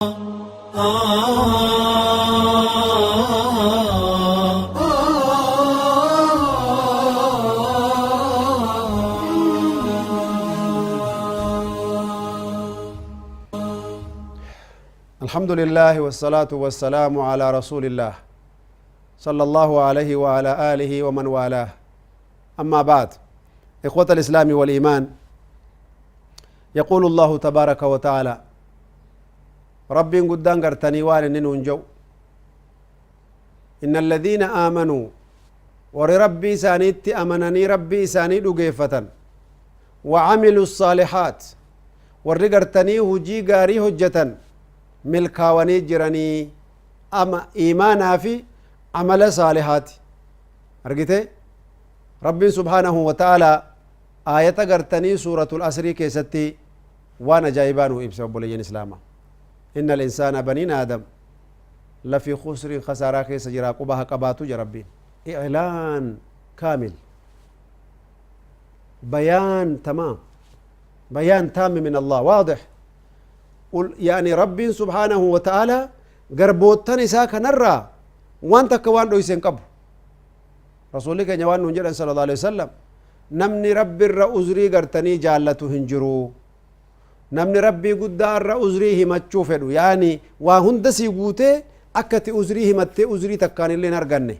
الحمد لله والصلاة والسلام على رسول الله صلى الله عليه وعلى آله ومن والاه. أما بعد، إخوة الإسلام والإيمان، يقول الله تبارك وتعالى: ربي قدان قرتني وان ننجو إن الذين آمنوا ور ربي سانيت أمنني ربي ساني دقيفة وعملوا الصالحات ور قرتني هجي غاري هجة ملكاوني جراني أما إيمانا في عمل صالحات. أرجته ربي سبحانه وتعالى آية قرتني سورة الأسر كيستي وانا جايبانو إبسا بوليين إسلاما إن الإنسان بنين آدم لفي خسر خسارة كيس جرا قبها قباتو جربين. إعلان كامل، بيان تمام، بيان تام من الله واضح. يعني ربي سبحانه وتعالى قربوتن إساك نرى وانت كوان دويسين قبو رسولك نيوان نجد صلى الله عليه وسلم نمني ربي الرأزري قرتني جالته هنجرو نمني ربي قد الرأزري همتشو فدو، يعني وهندسي قوتي أكتي أزري همتي أزري تكاني اللي نرغني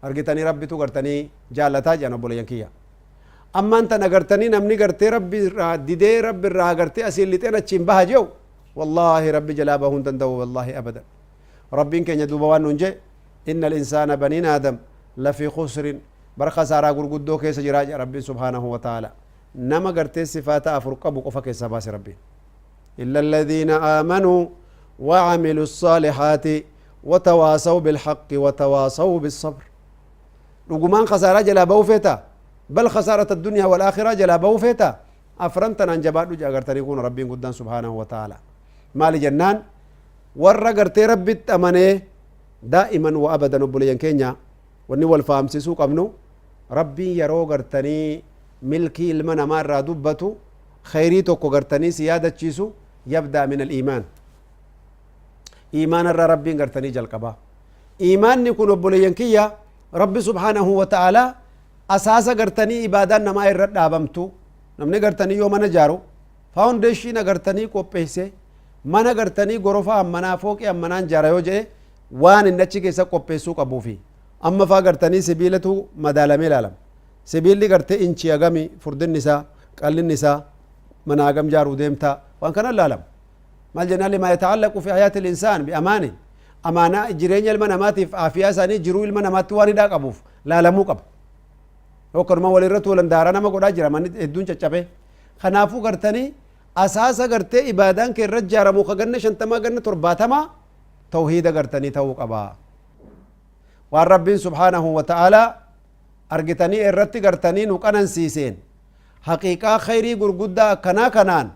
أرغتني ربي تو قرتني جالتا جانا بولي ينكيا. أما أنت نغرتني نمني قرتي ربي ديدي ربي الرا قرتي أسيل لتين أتشين بها جو والله ربي جلابه هندن دو والله أبدا. ربي إنك يدوبوان ننجي إن الإنسان بنين آدم لفي خسر برخة سارة قرقدو كيس جراج ربي سبحانه وتعالى نما قرتي صفات أفرق أبو قفا كيس باس ربي إلا الذين آمنوا وعملوا الصالحات وتواصوا بالحق وتواصوا بالصبر. لقمان خسارة جلا بوفيتا بل خسارة الدنيا والآخرة جلا بوفيتا أفرنتنا أنجبات لجأ قرتني يكون ربي قدام سبحانه وتعالى مال جنان ورا قرتي ربي أمني دائما وأبدا نبوليا كينيا وني والفام سيسوق أمنو ربي يرو قرتني ملكي المنا مرة دبتو خيري توكو قرتني سيادة تشيسو يبدأ من الإيمان. إيمان الرا ربي قرتني جلقبا إيمان نكون نبوليا كيا ربي سبحانه وتعالى أساسا قرتني إبادة نما إرد أبمتو نمني قرتني يوم نجارو فاونديشن قرتني كوبيسي mana gartanii gorofa ammanaa fooqii ammanaan jaara yoo jedhe waan inni achi keessa qopheessuu qabuufi amma faa gartanii sibiilatu madaalamee ilaalama. Sibiilli gartee inchi agami furdinni isaa qallinni isaa mana agam jaaruu deemtaa waan kana ilaalama. Maal jennaan limaa yataallaqu fi hayaati linsaan bi amaani amaanaa jireenya ilma namaatiif aafiyaa isaanii jiruu ilma namaatti waan hidhaa qabuuf laalamuu qaba. Yookaan walirra tuulan daaraa nama godhaa jira manni hedduun caccabee kanaafuu gartanii asaasa gartee ibaadaan kee irra jaaramu ka ganna 50 ganna 70 tawhiida gartanii ta'uu qaba. Waan rabbiin subhaanahu wa ta'aalaa argitanii irratti gartanii nu qanansiiseen haqiiqaa khayrii gurguddaa akkanaa kanaan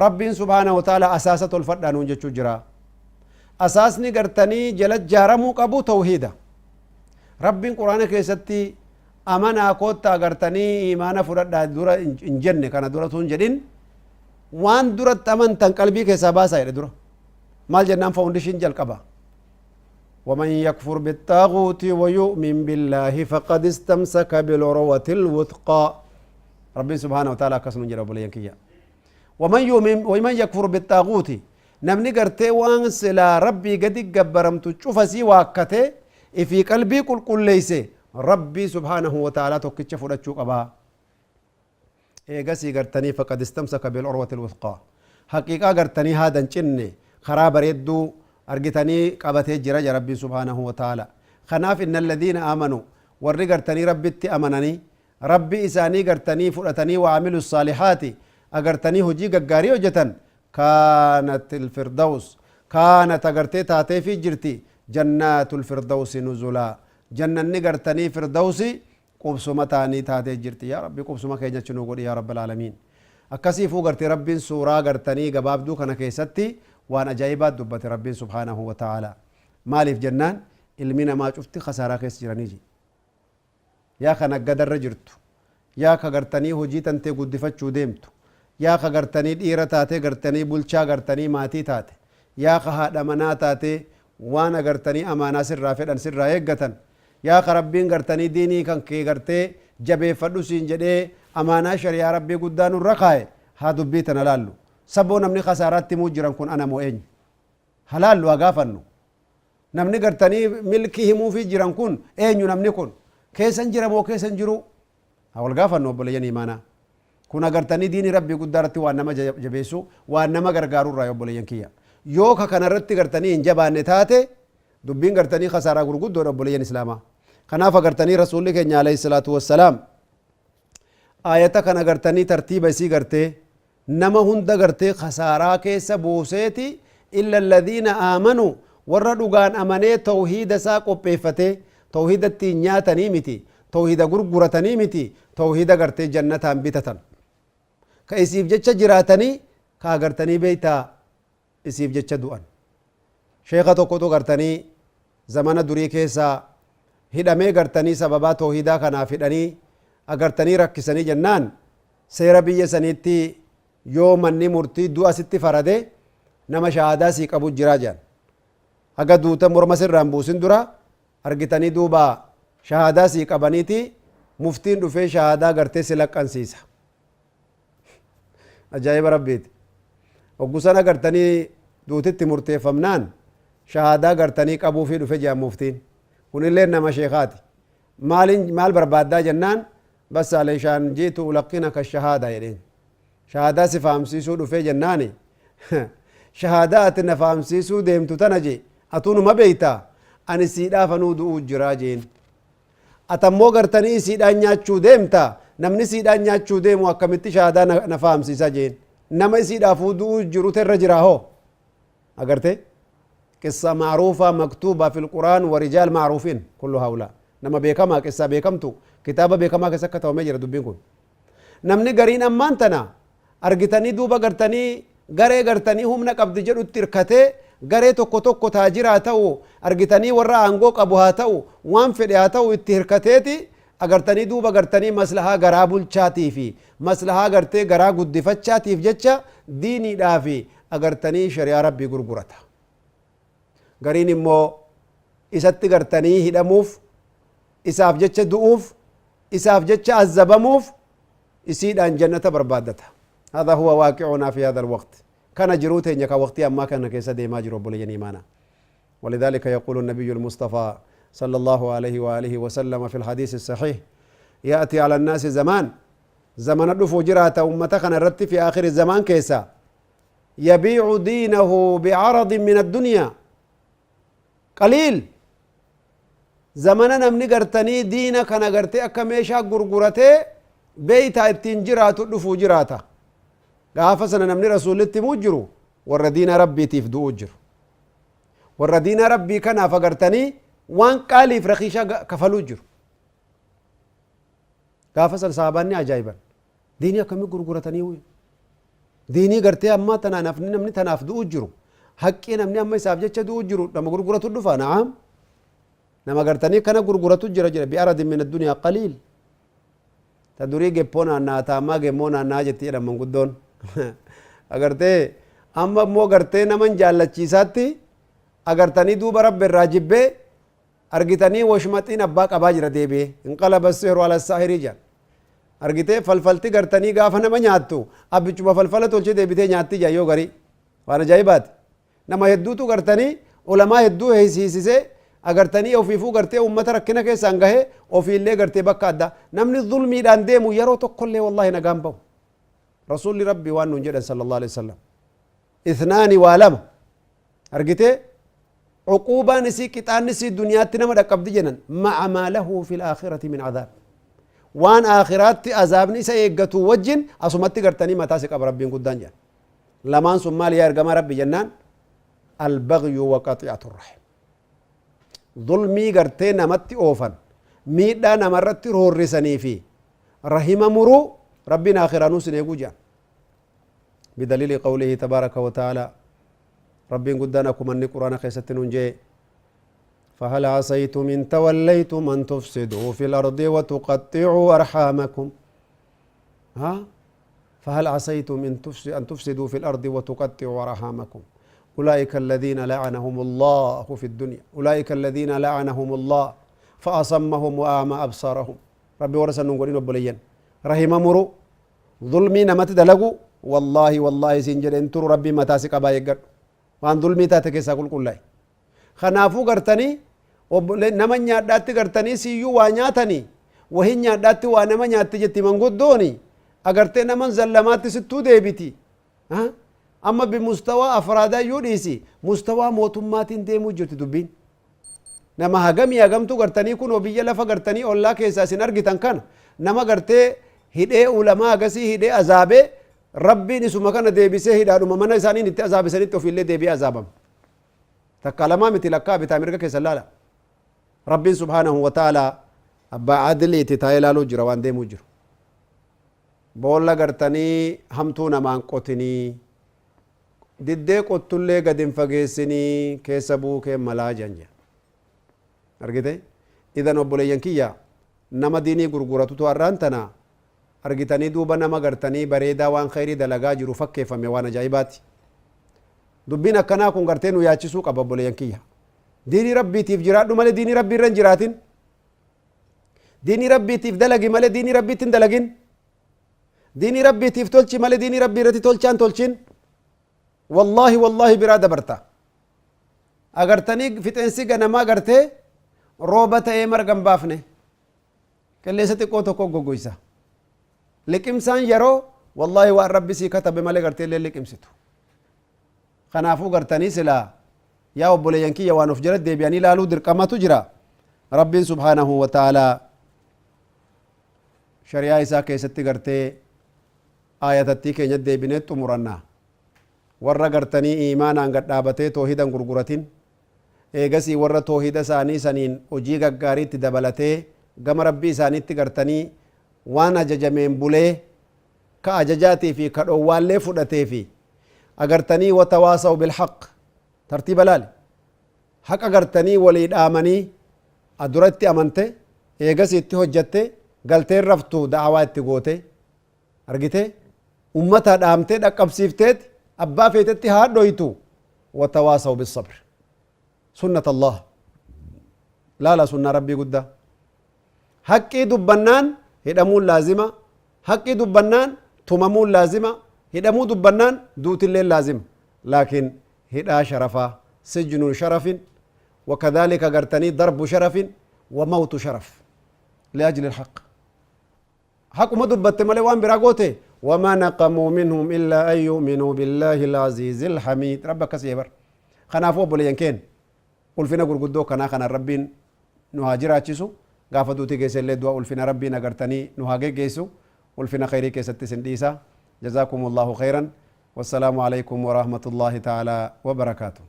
rabbiin subhaanahu wa ta'aalaa asaasa tolfadhaa nuun jechuu jira. Asaasni gartanii jala jaaramuu qabu tawhiida. Rabbiin quraana keessatti amanaa koottaa gartanii imaana fudhadhaa dura hin jenne kana dura tun jedhin waan duratti amantan qalbii keessaa baasaa jedhe dura. Maal jennaan faawundishin jalqaba. ومن يكفر بالطاغوت ويؤمن بالله فقد استمسك بالعروة الوثقى. ربي سبحانه وتعالى كسن جرب لينكيا. ومن يؤمن ومن يكفر بالطاغوت نمني قرتي وان سلا ربي قد جبرمت تشوفسي واكته في قلبي كل كل ليس ربي سبحانه وتعالى توكيتش فرتشو قبا إيجاسي قرتني فقد استمسك بالعروة الوثقى. حقيقة قرتني هذا نشني خراب يدو أرجتني قبته جرج ربي سبحانه وتعالى. خناف إن الذين آمنوا ورّي قرتني ربي أمنني ربي إساني قرتني فرتني وعملوا الصالحات أقرتني هجي قاري وجتن كانت الفردوس كانت أقرتي تاتي في جرتي جنات الفردوس نزلا جنة نقرتني فردوسي قبسمة تاني تاتي جرتي يا ربي قبسمة كي جنو قولي يا رب العالمين. أكسيفو قرتي ربي سورة قرتني قباب دو كان كيستي وانا جايبات دبت ربي سبحانه وتعالى. مالف جنان ilmi namaa cufti khasaaraa keessa jiranii ji. Yaa kana gadarra jirtu, yaa ka gartanii hojii tantee guddifachuu deemtu, yaa ka gartanii dhiira taatee gartanii bulchaa gartanii maatii taate, Yaa ka haadha manaa taatee waan agartanii amaanaa sirraa fedhan sirraa eeggatan, yaa ka Rabbiin gartanii diinii kan kee gartee jabeeffadhu siin jedhee amaanaa shari'aa Rabbii guddaa nurra kaaye, haa dubbii tana laallu. Saboo namni kasaaraatti himuu jiran kun ana moo eenyu? Haa laallu, haa gaafannu. Namni gartanii milkii himuufii jiran kun eenyu? Namni kun keessan jira moo keessan jiru? Haa wal gaafannu, obboleeyyan imaanaa. Kun agartanii diinii Rabbii guddaa irratti waan nama jabeessu, waan nama gargaaru irraa, obboleeyyan kiyya. Yoo ka kanarratti gartanii hin jabaanne taate, dubbiin gartanii kasaaraa gurguddoodha, obboleeyyan islaamaa. Kanaaf agartanii Rasuulli keenya alayhi salaatu wassalaam ayata kana gartanii tartiiba isii gartee nama hunda gartee kasaaraa keessa buuseeti, illa alladhiina aamanuu, warra dhugaan amanee tawhiida isaa qopheeffatee, tawhiida ittiin nyaatanii miti, tawhiida gurguratanii miti, tawhiida gartee jannataan bitatan, ka isiif jecha jiraatanii, ka agartanii beeytaa isiif jecha du'an. Sheeka tokkotu gartanii zamana durii keessa hidhamee, gartanii sababaa tawhiidaa kanaaf hidhanii agartanii rakkisanii jennaan, seera biyya saniitti yoo manni murtii du'a sitti farade, nama shahaadaa sii qabu jiraa jedhan. Haga duuta morma sirraan buusin dura argitanii duuba shahaadaa sii qabaniiti, muftiin dhufee shahaadaa gartee si laqqansiisa. Ajaa'iba Rabbiiti! Hoggusan agartanii duutitti murteeffamnaan shahaadaa gartanii qabuufii dhufe jedhan. Muftiin kunillee nama sheekaati. Maalin maal barbaaddaa jennaan, bas aleeshaan jiitu ulaqinaka shahaada jedheen. Shahaadaa si fahamsiisuu dhufee jennaani, shahaadaa ati na fahamsiisuu deemtu tana je atuu numa beeytaa, ani siidhaafanuu du'uu jiraa jeen. Atammoo gartanii siidhaan nyaachuu deemta, namni siidhaan nyaachuu deemu akkamitti shahaadaa na fahamsiisa jeen. Nama isiidhaafuu du'uu jiru irra jira hoo. Agarte, qissa macruufa maktuuba fi lqur'aan wa rijaal macruufin kullu haula, nama beekamaa, qissa beekamtu, kitaaba beekamaa keessa akka ta'amee jira dubbiin kun. Namni gariin ammaan tana argitanii duuba gartanii garee gartanii humna qabdi jedhutti hirkatee, garee tokko tokko taajiraa ta'u, argitanii warra aangoo qabu haa ta'u, waan fedhe haa ta'u, itti hirkateeti agartanii duuba gartanii maslahaa garaa bulchaatii fi maslahaa gartee garaa guddifachaatiif jecha diiniidhaa fi agartanii shari'aa Rabbii gurgurata. Gariin immoo isatti gartanii hidhamuuf, isaaf jecha du'uuf, isaaf jecha azzabamuuf, isiidhaan jannata barbaaddata. هذا هو واقعنا في هذا الوقت. كان جروتين يكا وقتي أما كان كيسا ديما جرو بولي إيمانا. ولذلك يقول النبي المصطفى صلى الله عليه وآله وسلم في الحديث الصحيح: يأتي على الناس زمان، زمن دفو جرات أمتك الرت في آخر الزمان كيسا، يبيع دينه بعرض من الدنيا قليل. زمن namni gartanii diina kana gartee akka meeshaa gurguratee beeytaa ittiin jiraatu dhufuu jiraata. Gaafa sana namni Rasuulitti himuu jiru warra diina Rabbiitiif du'uu jiru, warra diina Rabbii kanaaf agartanii waan qaaliif rakiishaa kafaluu jiru. Gaafa san saabaanni ajaa'iban, diinii akkamii gurguratanii, diinii gartee ammaa tanaaf namni tanaaf du'uu jiru, haqqii namni amma isaaf jecha du'uu jiru nama gurguratu dhufa. Na'am, nama gartanii kana gurguratu jira jira. Bi'aradin min addunyaa qaliil. Ta durii geppoo naannaa, ta ammaa gemmoo naannaa jetti jedhan manguddoon. Agartee, amma immoo gartee naman jaallachiisaatti agartanii duuba Rabbi irraa jibbee argitanii washmaxiin abbaa qabaa jira deebi'ee. Inqalaba sihru ala saahirii jedhan. Argitee, falfalti gartanii gaafa nama nyaattu abbichuma falfala tolchee deebitee nyaatti jaa. Yoo garii waan ajaa'ibaati, nama hedduutu gartanii ulamaa hedduu heesiisisee agartanii ofiifuu gartee ummata rakkina keessaan gahee, ofiillee gartee bakka addaa. Namni zulmiidhaan deemu yeroo tokkollee wallahi nagaan bahu. Rasuulli Rabbi waan nuun jedhan sallallahu alaihi wasallam: ithnaani, waa lama argitee, cuquubaan isii, qixaanni isii duniyaatti nama dhaqqabdi jedhan, ma'a maa lahu fi laakhirati min cadaab, waan aakhiraatti azaabni isa eeggatu wajjin asumatti gartanii mataa si qaba Rabbiin guddaan jedhan. Lamaan sun maal yaa ergamaa Rabbi jennaan, albagyu wa qaxi'atu rahim, zulmii gartee namatti oofan, miidhaa namarratti roorrisanii fi rahima muruu, Rabbiin aakhiraanuu sin eeguu jedhan. بدليل قوله تبارك وتعالى، ربين قدانا كمني قرآن خيست ننجي: فهل عسيتم إن توليتم أن تفسدوا في الأرض وتقطعوا أرحامكم؟ ها، فهل عسيتم إن تفسدوا في الأرض وتقطعوا أرحامكم. أولئك الذين لعنهم الله في الدنيا، أولئك الذين لعنهم الله فأصمهم وأعمى أبصارهم. ربي ورسل نقولين وبليين رحم مرو ظلمي نمت دلقو والله والله سنجر انتر ربي متاسك أبا يقر وان ظلمي تاتك ساقل قل الله خنافو قرتني نما نيادات قرتني سيو وانياتني وهي نيادات وانما نياتي جتي من قدوني أقرتي نمن زلمات ستو ديبتي ها؟ أما بمستوى أفرادا يوديسي مستوى موتمات ديمو جرت دبين نما هجمي هجمتو قرتني كن وبيا لفا قرتني الله كيسا سنرجي تنكن نما قرتي هدي علماء قسي هدي عذابه ربي نسو مكان ديبسه هدا لما منا إنساني نت عذاب سنت في اللي ديبي عذابهم تكلمة متلقى بتامرك كيسا لا ربي سبحانه وتعالى أبا عدلي تتايلالو جروان ديمو جرو بولا قرتني همتونا مان قتني diddee qottullee gad hin fageessinii keessa buukee malaa janja argite idan obboleeyyan kiyya nama diinii gurguratutu har'aan tana argitanii duuba nama gartanii bareedaa waan khayrii dalagaa jiru fakkeeffame waan ajaa'ibaati dubbiin akkanaa kun gartee nu yaachisuu qaba obboleeyyan kiyya diinii rabbiitiif jiraadhu malee diinii rabbii irra hin jiraatin diinii rabbiitiif dalagi malee diinii rabbiitti hin dalagin diinii rabbiitiif tolchi malee diinii rabbii irratti tolchaan tolchin والله والله برادة برتا أغرتني فتنسي غنما أغرتي روبة إيمر غنبافني كليستي كوتو كو غوغويسا لكمسان يرو والله وان ربي سي كتب مالي غرتي اللي لكمستو خنافو غرتني سلا يا أبولي ينكي يا وانف جرد دي بياني لالو درقما تجرا ربي سبحانه وتعالى شريعة إسا كيستي غرتي آية تتيكي ندي بنت أمرنا warra gartanii iimaanaan gad dhaabatee toohidan gurguratin eegasii warra toohida isaanii saniin hojii gaggaariitti dabalatee gama rabbii isaaniitti gartanii waan ajajameen bulee ka ajajaatii fi ka dhoowwaallee fudhatee fi agartanii watawaasaw bilhaq tartiiba laali haqa gartanii walii dhaamanii aduratti amante eegasii itti hojjatte galteen raftu da'awaa itti goote argite ummata dhaamtee dhaqqabsiifteet أبا فيتتي هادويتو وتواصوا بالصبر سنة الله لا لا سنة ربي قد حقي دبنان هدمون لازمة حقي دبنان تممون لازمة هدمو دبنان دوت الليل لازم لكن هدا شرفا سجن شرف وكذلك قرتني ضرب شرف وموت شرف لأجل الحق حق ما دبت مالي وان براغوتي وما نقموا منهم إلا أن يؤمنوا بالله العزيز الحميد ربك سيبر خنافو بوليان كين قل فينا قرقدو كنا خنا ربين نهاجر أتشسو غافتو تيجيس اللي دوا قل فينا ربي نغرتني نهاجي جيسو قل فينا خيري كيست سنديسا جزاكم الله خيرا والسلام عليكم ورحمة الله تعالى وبركاته.